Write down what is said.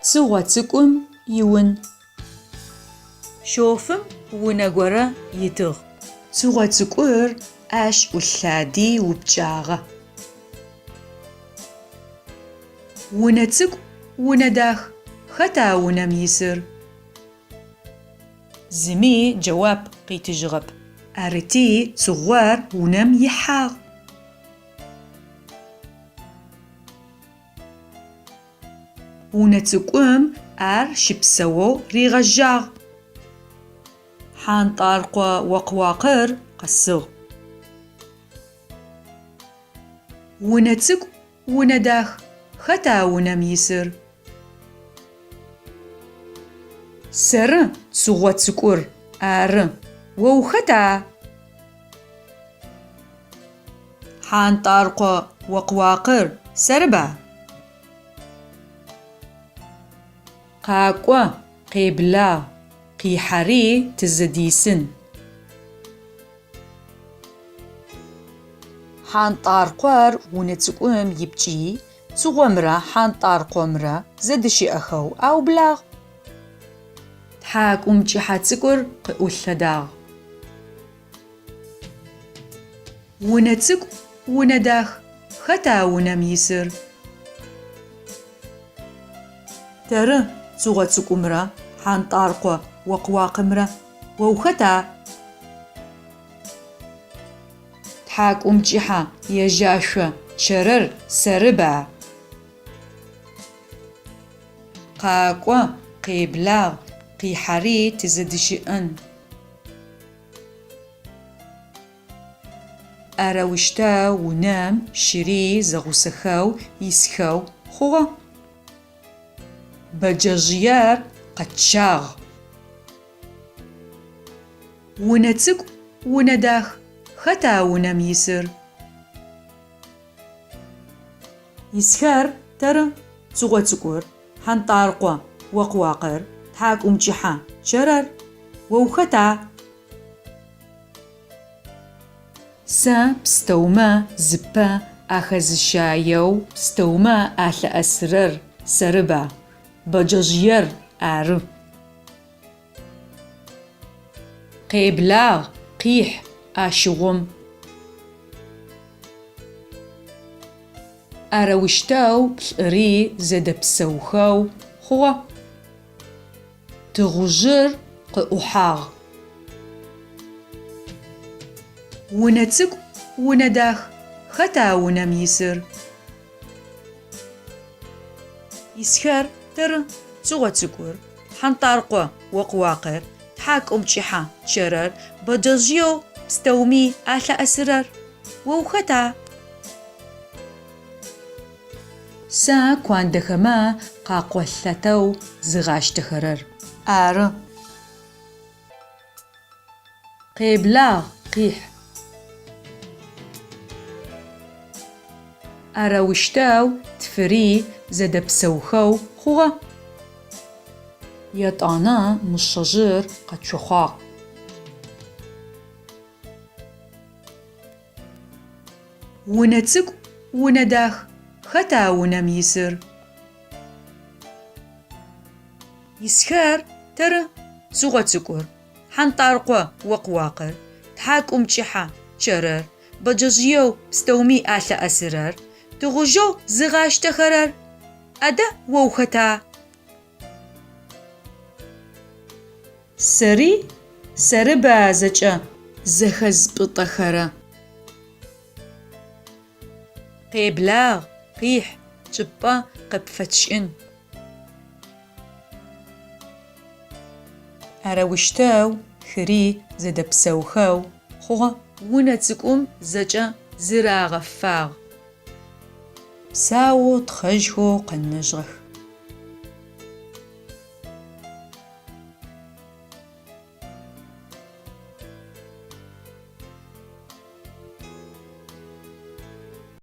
Цыгъо цӏыкӏум иун. Шъофым унэ горэ итыгъ. Цыгъо цӏыкӏур ащ ӏулъади упкӏагъэ. Унэ цӏыкӏу, унэ дах, хэта унэм исыр? Зыми джэуап къитыжьыгъэп. Арыти, цыгъор унэм ихьагъ. Унэ цӏыкӏум ар щыпсэоу ригъэжьагъ. Хьантӏаркъо окъ-уакъыр къэсыгъ. Унэ цӏыкӏу, унэ дах, хэта унэм исыр? Сэры, цыгъо цӏыкӏур, ары. О ухэта? Хьантӏаркъо окъ-уакъыр сэрыба? Къакӏо, къеблагъ, къихьэри тызэдисын. Хьантӏаркъор унэ цӏыкӏум ипкӏи, цыгъомрэ хьантӏаркъомрэ зэдыщыӏэхэу аублагъ. Тхьакӏумкӏыхьэ цӏыкӏур къыӏулъэдагъ. Унэ цӏыкӏу, унэ дах, хэта унэм исыр? Тэры, цыгъо цӏыкӏумрэ хьантӏаркъо окъ-уакъымрэ. О ухэта? Тхьакӏумкӏыхьэ ежьашъо чъэрэр сэрыба? Къакӏо, къеблагъ, къихьэри тызэдыщыӏэн. Арэущтэу унэм щыри зэгъусэхэу исхэу хъугъэ. Бэджэжъыер къэчъагъ. Унэ цӏыкӏу, унэ дах, хэта унэм исыр? Исхэр тэры, цыгъо цӏыкӏур, хьантӏаркъо, окъ-уакъыр, тхьакӏумкӏыхьэ, чъэрэр. О ухэта? Сэ пстэумэ зыпэ ахэзыщаеу пстэумэ алъыӏэсырэр сэрыба, бэджэжъыер ары. Къеблагъ, къихь ащыгъум. Арэущтэу плӏыри зэдэпсэухэу хъугъэ. Тыгъужъыр къыӏухьагъ. Унэ цӏыкӏу, унэ дах, хэта унэм исыр? Исхэр тэры, цыгъо цӏыкӏур, хьантӏаркъо окъ-уакъыр, тхьакӏумкӏыхьэ чъэрэр, бэджэжъыеу пстэуми алъыӏэсырэр. О ухэта? Сэ куандэхэмэ къакъолъэтэу зыгъащтэхэрэр ары. Къеблагъ, къихь. Арэущтэу тфыри зэдэпсэухэу хъугъэ. Етӏанэ мышъэжъыр къэцохъуагъ. Унэ цӏыкӏу, унэ дах, хэта унэм исыр? Исхэр тэры, цыгъо цӏыкӏур, хьантӏаркъо окъ-уакъыр, тхьакӏумкӏыхьэ чъэрэр, бэджэжъыеу пстэуми алъыӏэсырэр, тыгъужъэу зыгъащтэхэрэр. Адэ о ухэта? Сэри? Сэрыба зэкӏэ зэхэзпӏытӏэхэрэ? Къеблагъ, къихь, чӏыпӏэ къыпфэтшӏын. Арэущтэу хыри зэдэпсэухэу хъугъэ. Унэ цӏыкӏум зэкӏэ зырагъэфагъ. Псаоу тхъэжьхэу къэнэжьыгъэх.